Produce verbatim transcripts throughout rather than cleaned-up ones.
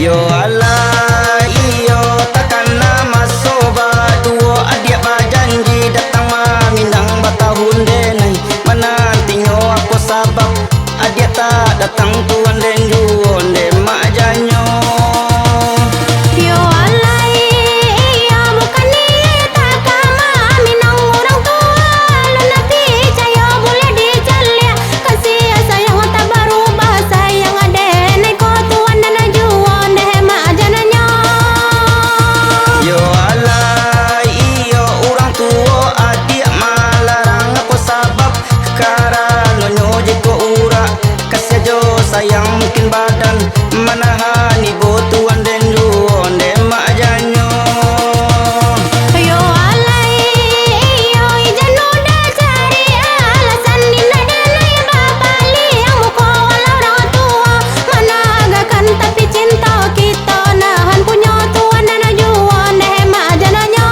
Yo alah, iyo takana maso baduo, adiak bajanji datang maminang batahun denai, manantinyo apo sabab adiak tak datang tuan den juo nde mak janyo. Yo alah, iyo bukan niat ka maminang urang tuo, alun picayo buliah dicaliak. Kasiah sayang tak barubah, sayang denai ko tuan nan juo nde mak janonyo. Yo alah, iyo urang tuo adiak malarang, apo sabab? Karanonyo jikok urak, kasiah jo sayang mungkin badan, manahan ibo tuan den juo nde mak janyo. Yo alah, iyo ijan udah cari alasan, indak denai bapaliang muko walau urang tuo managakkan, tapi cinto kito nahan punyo tuan nan juo nde mak janonyo.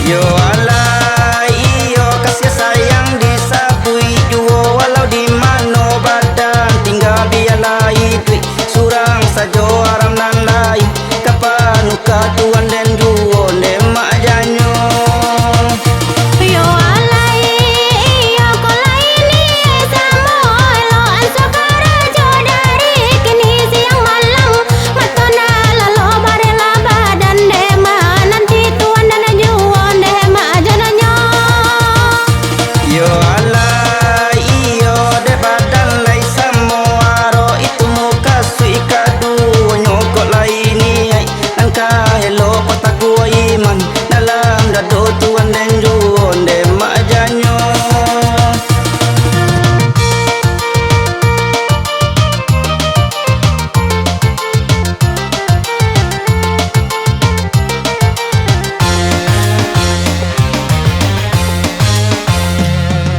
Yo alah, iyo kasiah sayang disabuik juo, walau di mano badan tingga bialah iduik surang sajo, aram nan lain ka panuka tuan den juo nde mak janyo. Yo alah, iyo ko lai ni samo elok anso karajo dari kini siang malam, mato nan lalok barela badan dek mananti tuan nan juo nde mak janonyo. Yo alah, iyo dek badan lai samo aro, itu mukasuik kaduonyo kok lai niaik, langkah elok kok takuah iman, dalam dado tuan den juo nde mak janyo.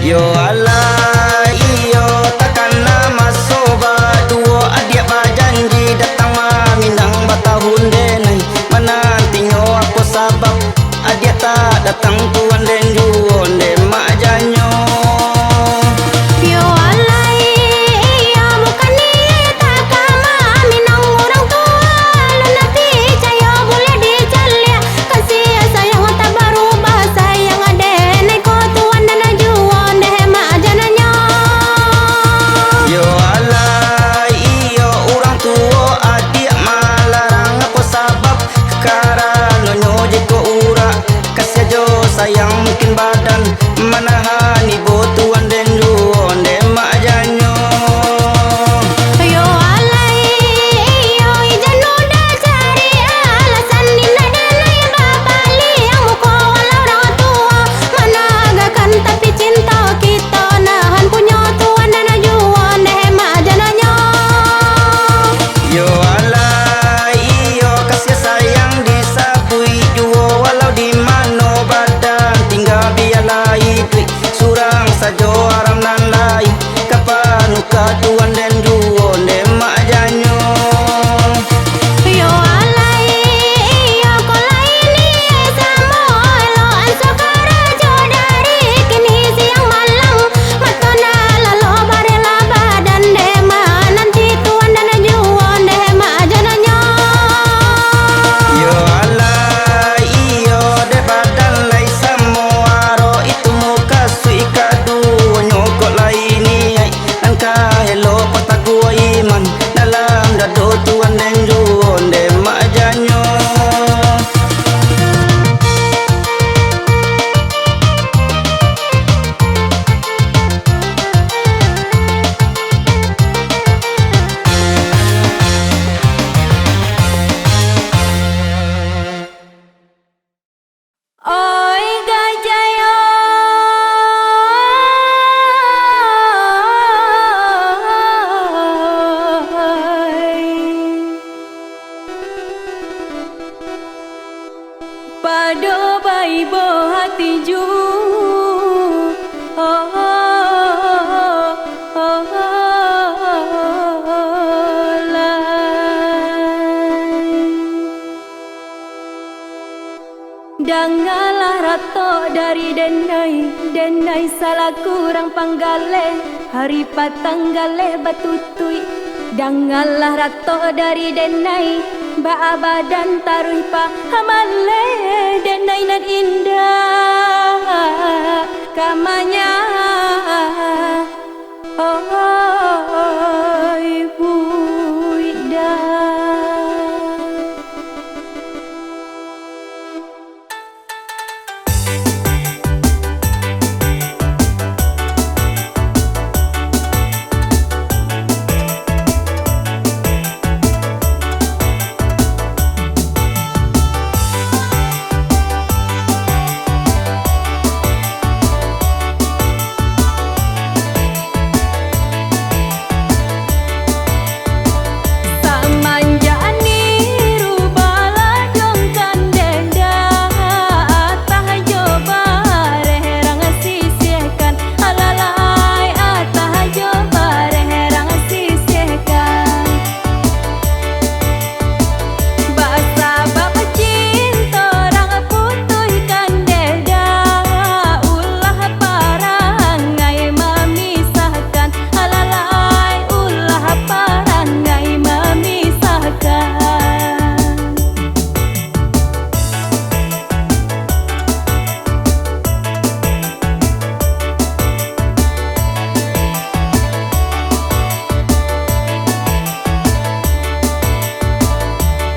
Yo alah, iyo takana maso baduo, adiak bajanji datang maminang batahun denai, manantinyo apo sabab adiak tak datang tuan den juo nde mak janyo. Yo alah, iyo bukan niat ka maminang urang tuo, alun picayo buliah dicaliak. Kasiah sayang tak barubah, sayang denai ko tuan nan juo nde mak janonyo. Yo alah, iyo urang tuo adiak malarang, apo sabab? Karanonyo jikok urak, kasiah jo sayang mungkin badan, manahan ibo tuan den juo nde mak janyo. Yo alah, iyo ijan udah cari alasan, indak denai bapaliang muko walau urang tuo managakkan, tapi cinto kito nahan punyo tuan nan juo nde mak janonyo. Yo alah, iyo kasiah sayang disabuik juo, walau di mano badan tingga bialah iduik surang sajo, aram nan lain ka panuka tuan den juo nde mak janyo. Yo alah, iyo ko lai ni samo elok anso karajo dari kini siang malam, mato nan lalok barela badan dek mananti tuan nan juo nde mak janonyo. Yo alah, iyo dek badan lai samo aro, itu mukasuik kaduonyo kok lai niaik, langkah elok kok takuah iman, dalam dado tuan den juo nde mak janyo. Oi gajah yo, pado baibo hati ju, oh, lai. Dangalah ratok dari denai, denai salaku urang panggaleh, hari patang galeh batutuik. Dangalah ratok dari denai, baa badan taruih pamaleh denai nan indak kamanya, oi buida. Samanjak niru baladong kandeh, dah atah jo bareh rang sisihkan, alalai atah jo bareh rang sisihkan. Basabab cinto rang putuihkan deh, dah ulah parangai mamisahkan, alalai ulah parangai mamisahkan.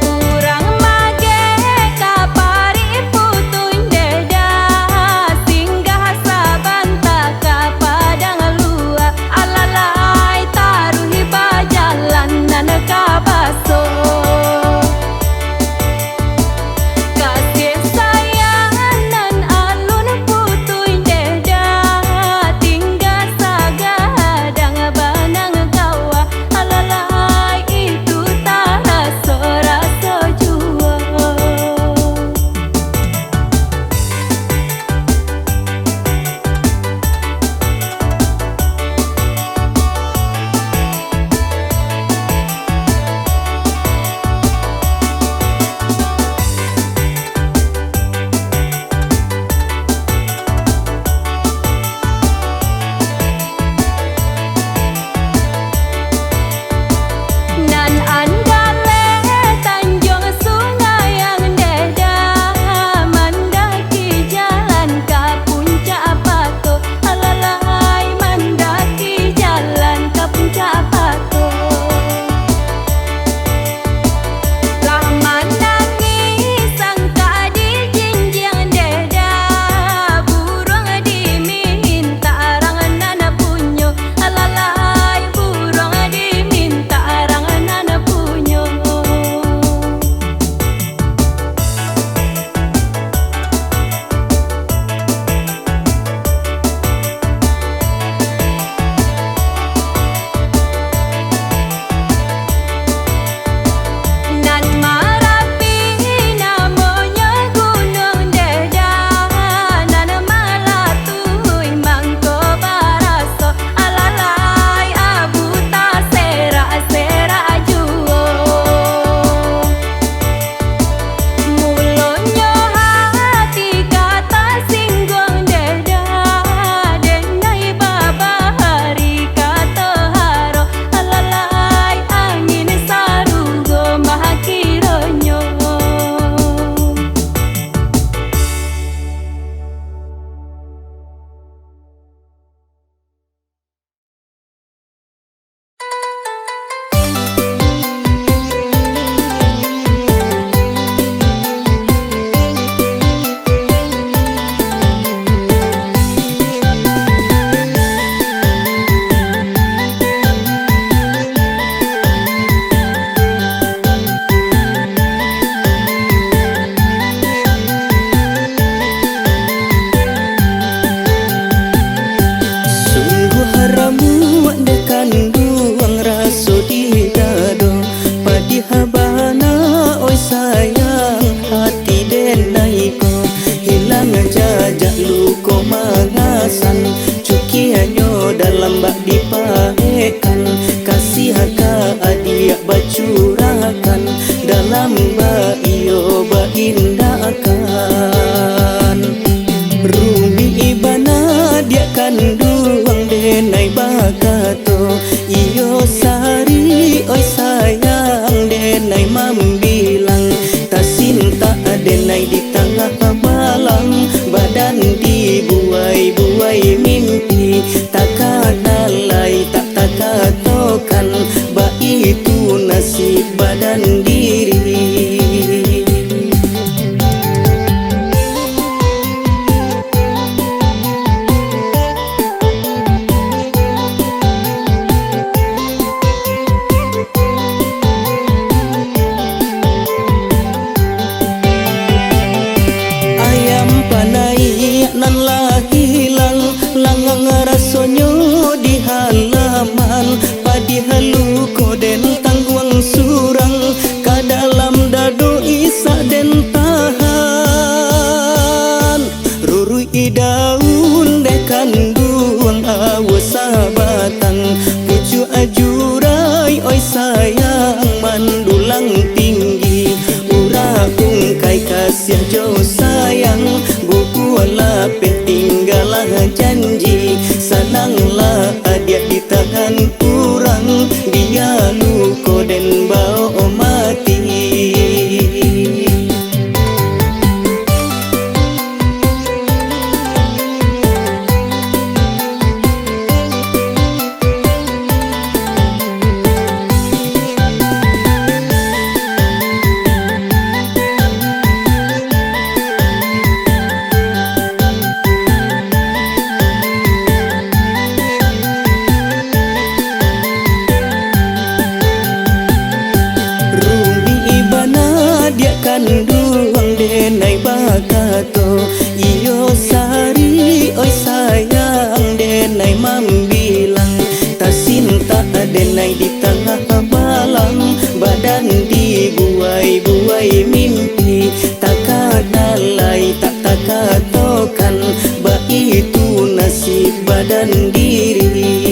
Urang mageh ka parik putuih deh, dah singgah sabanta ka padang lua, alalai taruih bajalan nan ka baso. Kasih sayang nan alun putuih deh, dah tingga sagadang banang kawa, alalai itu taraso raso juo. Nan andaleh Tanjuang Sungai Andeh, dah mandaki jalan ka Puncak Pato, alalai mandaki jalan ka Puncak Pato. Lah manangih sangkak di jinjiang deh, dah buruang dimintak rang nan punyo, alalai buruang dimintak rang nan punyo. Nan Marapi namonyo gunuang deh, dah nan malatuih mangko baraso, alalai abu taserak-serak juo. Mulonyo hati ka tasingguang deh, dah denai babahari ka taharo, alalai angin sarugo mah kironyo. Sungguah ramuak dek kanduang raso di dado, padiah bana oi sayang hati denai ko. Hilang jajak luko mangasan, cukianyo dalam bak dipahekan, kasiah ka adiak bacurahkan, dalam bak iyo baindakan. Rumik bana diak kanduang denai bakato, iyo sari kan, baitu nasib badan diri. Ayam panaiak nan lah hilang, langang rasonyo di halaman. Padiah luko den tangguang surang, ka dalam dado isak den tahan. Ruruik daun deh kanduang, awo sabatang, pucuak ajurai, oi sayang, mandulang tinggi. Urak ungkai kasiah jo sayang, bubuak lapeh tinggalah janji. Sananglah adiak di tangan urang, bia luko den baok mati. Rumik bana diak kanduang denai bakato, iyo sari oi sayang denai mambilang, tasintak denai di tangah balam, badan dibuai-buai mimpi, takana lai tak takatokan, baitu nasib badan diri.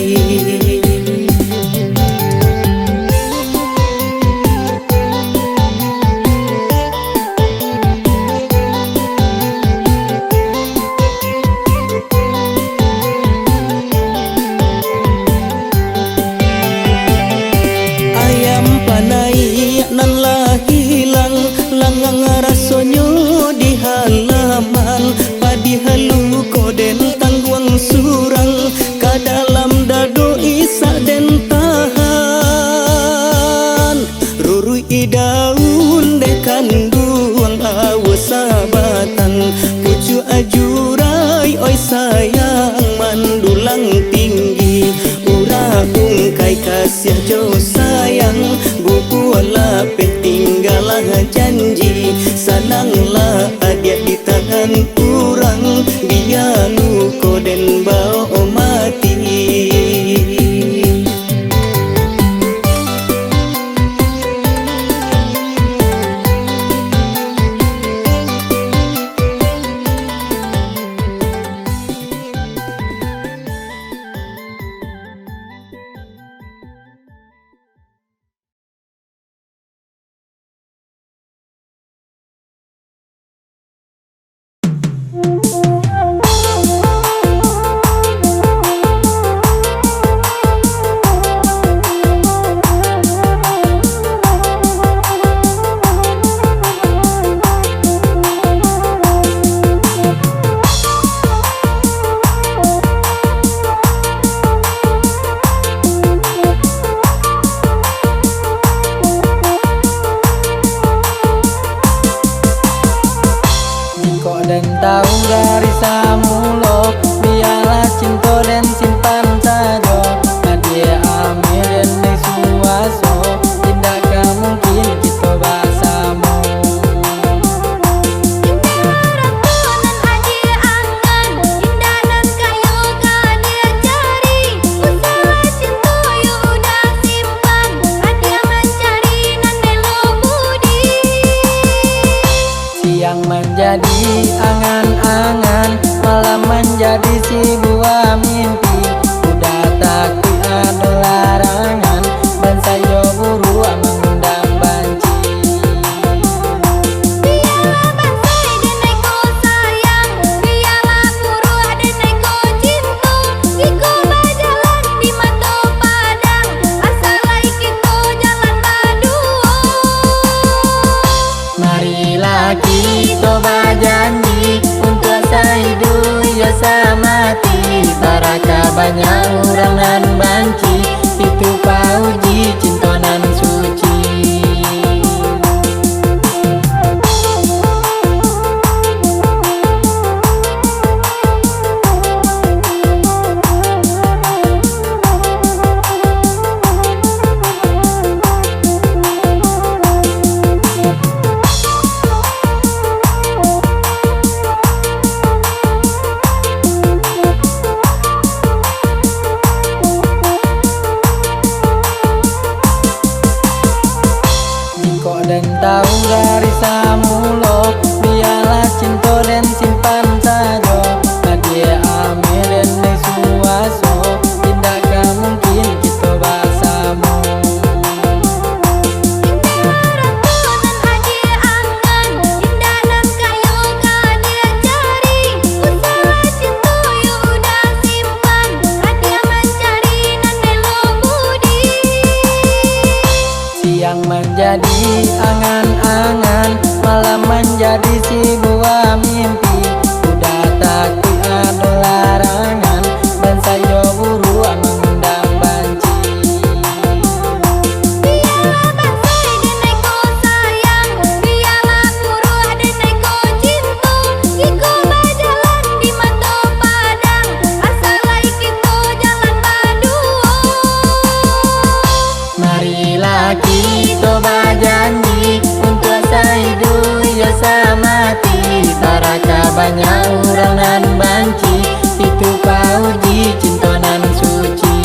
Ayam panaiak nan lah hilang, langang rasonyo di halaman. Padiah luko den tangguang surang, ka dalam dado isak den tahan. Ruruik daun deh kanduang, awo sabatang, pucuak ajurai, oi sayang, mandulang tinggi. Urak ungkai kasiah jo sayang, bubuak lapeh tinggalah janji. Sananglah adiak di tangan urang, bia luko den baok mati. Tahu dari samulo, bialah cinto den simpan sajo. Adiak ameh den disuaso, indak ka mungkin kito basamo. Indak harato nan adiak angan, indak nan kayo ka adiak cari. Usahlah cinto yo udah simpan, adiak mancari nan elok budi. Siang manjadi angan-angan, malam manjadi sibuah mimpi. Udah taktik ado larangan, bansaik jo buruak mangundang banci. Bialah bansaik denai ko sayang, bialah buruak denai ko cinto. Jikok bajalan di mato padang, asa lai kito jalan baduo. Marilah kito bajanji, untuak saiduik yo samati. Bara ka banyak urang nan banci, itu pauji cinto nan suci.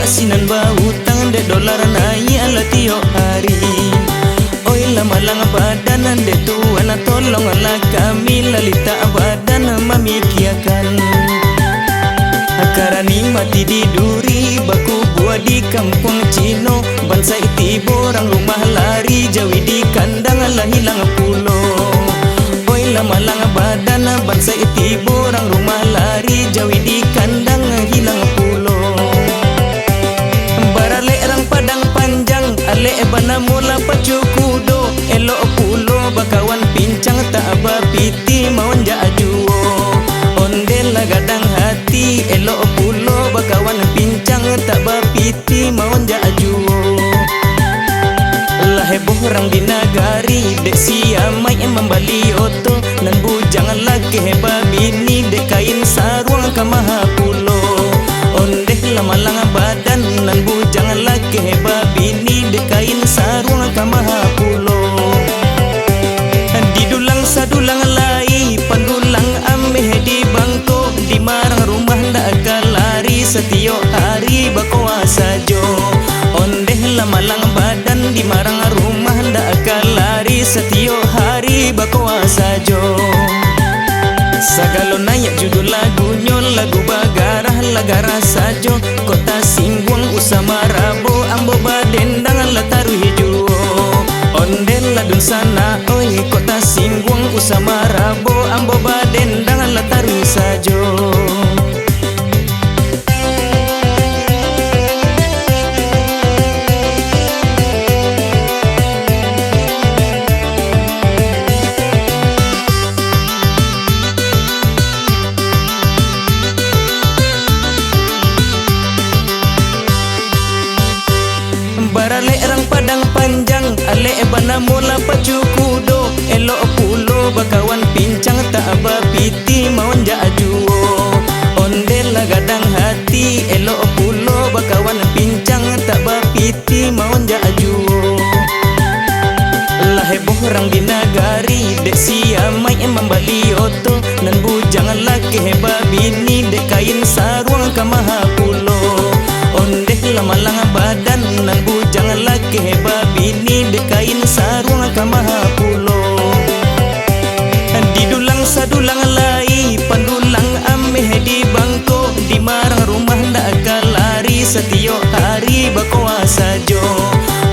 Sinan bautang dek dolar naiak lah tiok hari. Oi lah malang badan dek Tuan, tolonglah kami lah litak badan mamikiakan. Karani mati di duri, bakubua di kampuang Cino, bansaik tibo urang rumah lari, jawi di kandang lah hilang pulo. Oi lah malang badan, bansaik tibo urang rumah lari, jawi di kandang hilang pulo. Baralek rang Padang Panjang, alek banamo lah pacu kudo, elok pulo bakawan pincang, tak bapiti maonjak juo. Ondeh lah gadang hati, elok pulo bakawan pincang, tak bapiti maonjak juo. Lah heboh rang di nagari, dek si Amaik mambali oto, nan bujang lakeh babini, dek kain saruang ka maha pulo. Ondeh lah malang badan, nan bujang lakeh babini, dek kain saruang ka maha pulo. Di dulang sadulang lai, pandulang ameh di bangko, di marang rumah ndak ka lari, satiok hari bakoa sajo. Ondeh lah malang badan, di marang rumah ndak ka lari, satiok hari bakoa sajo. Sagalo naiak judul lagunyo, lagu bagarah lah garah sajo. Kok tasingguang usah marabo, ambo badendang lah taruih juo. Ondeh lah dunsanak oi, kok tasingguang usah marabo, ambo badendang lah taruih sajo. Baralek rang Padang Panjang, alek banamo lah pacu kudo, elok pulo bakawan pincang, tak bapiti maonjak juo. Ondeh lah gadang hati, elok pulo bakawan pincang, tak bapiti maonjak juo. Lah heboh rang di nagari, dek si Amaik mambali oto, nan bujang lakeh babini, dek kain saruang ka maha pulo. Ondeh lah malang badan, nan bujang lakeh babini, dek kain saruang ka maha pulo. Di dulang sadulang lai, pandulang ameh di bangko, di marang rumah ndak ka lari, satiok hari bakoa sajo.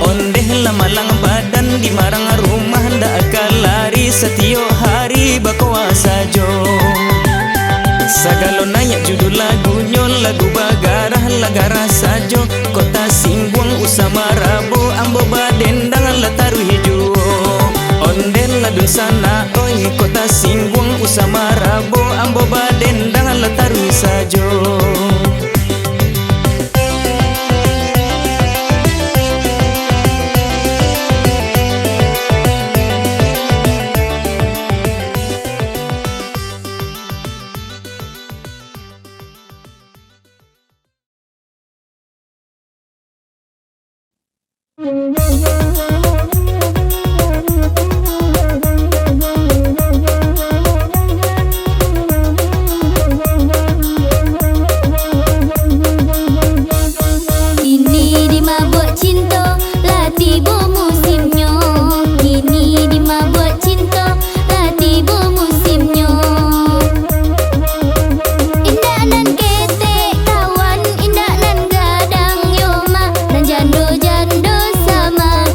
Ondeh lah malang badan, di marang rumah ndak ka lari, satiok hari bakoa sajo. Sagalo naiak judul lagunyo, lagu bagarah lah garah sajo. Kok tasingguang usah marabo, ambo badendang lah taruih juo. Ondeh lah dunsanak oi, kok tasingguang usah marabo, ambo badendang lah taruih sajo. Kini dimabuak cinto, lah tibo musimnyo. Kini dimabuak cinto, lah tibo musimnyo. Indak nan ketek kawan, indak nan gadang yo mak, nan jando-jando sama,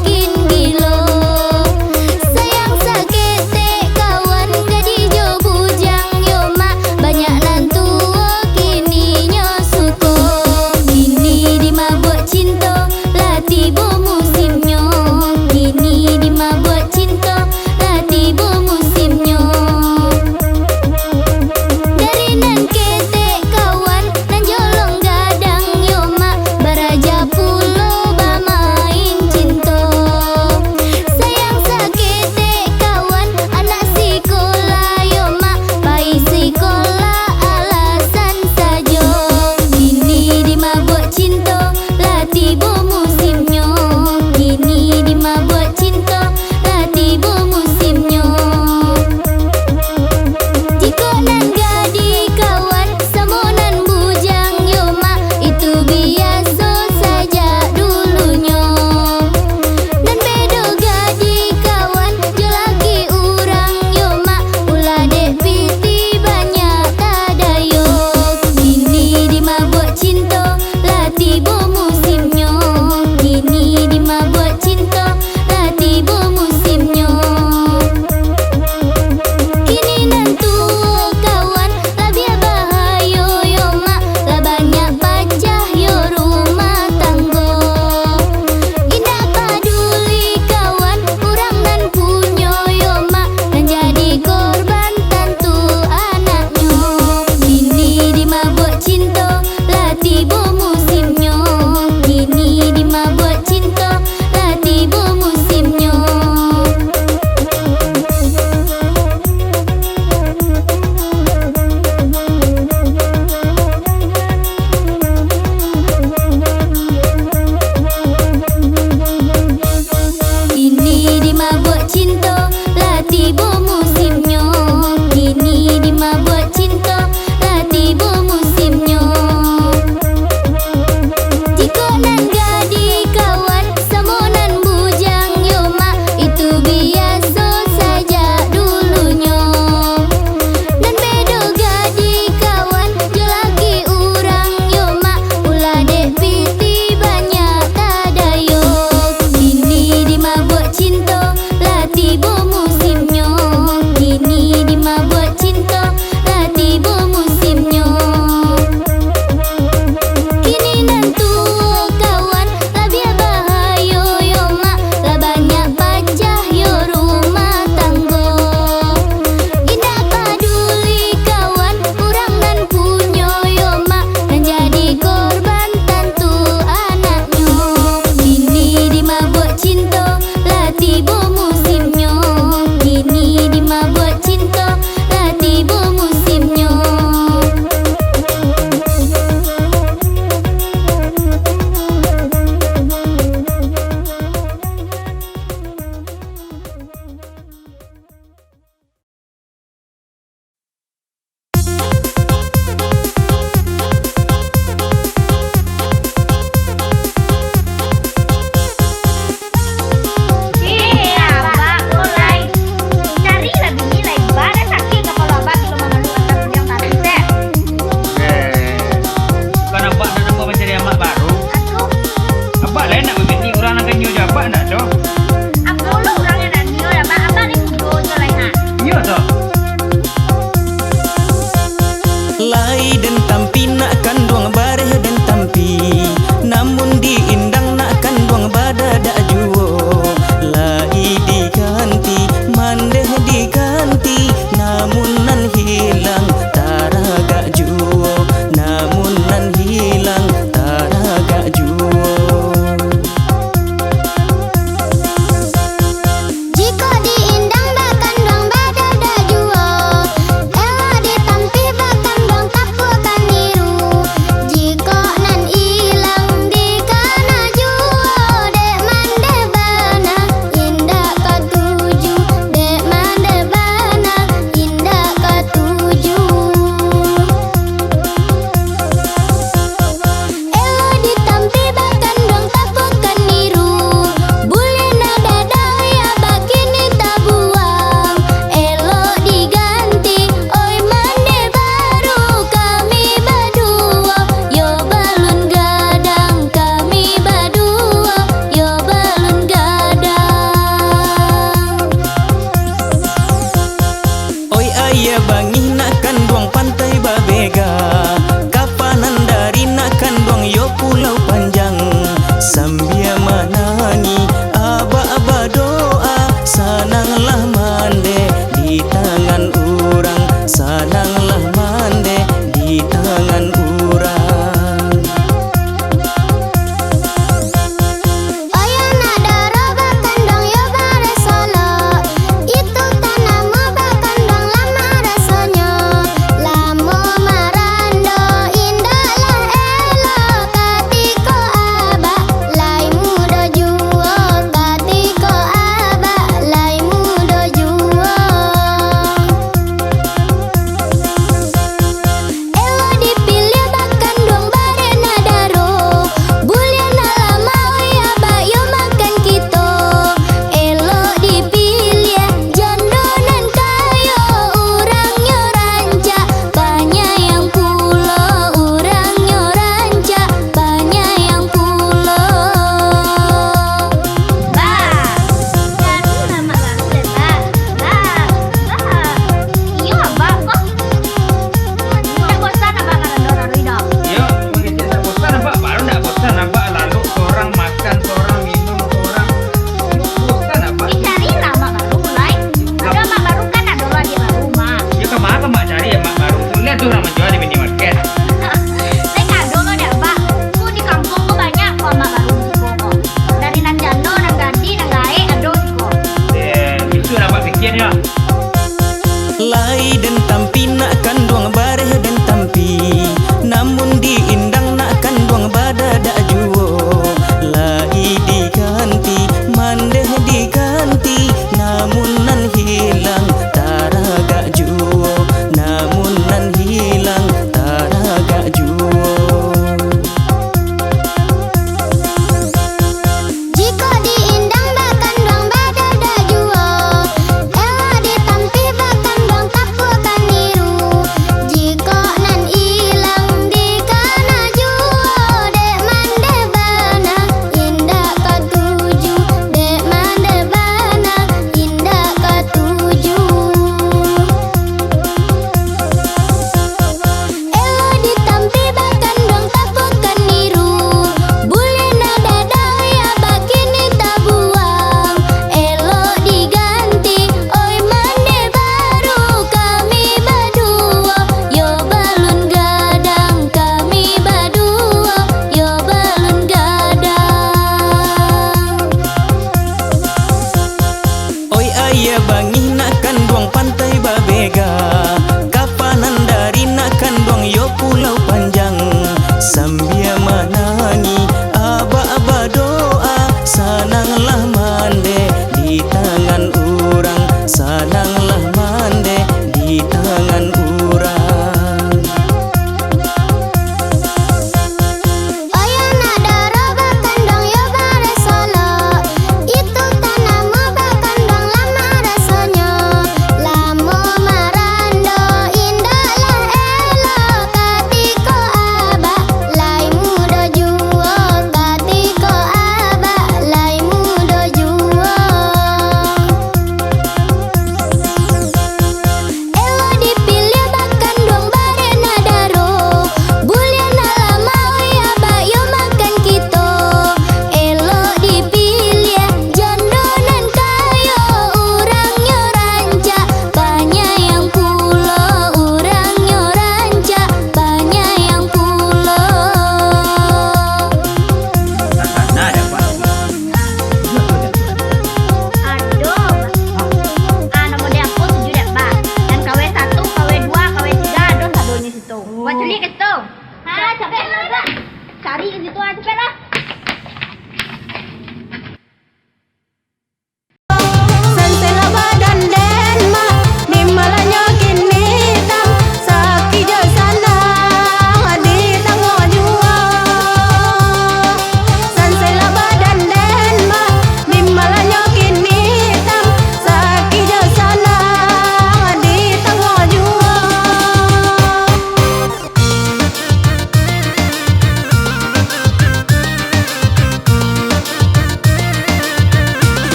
Ancak lah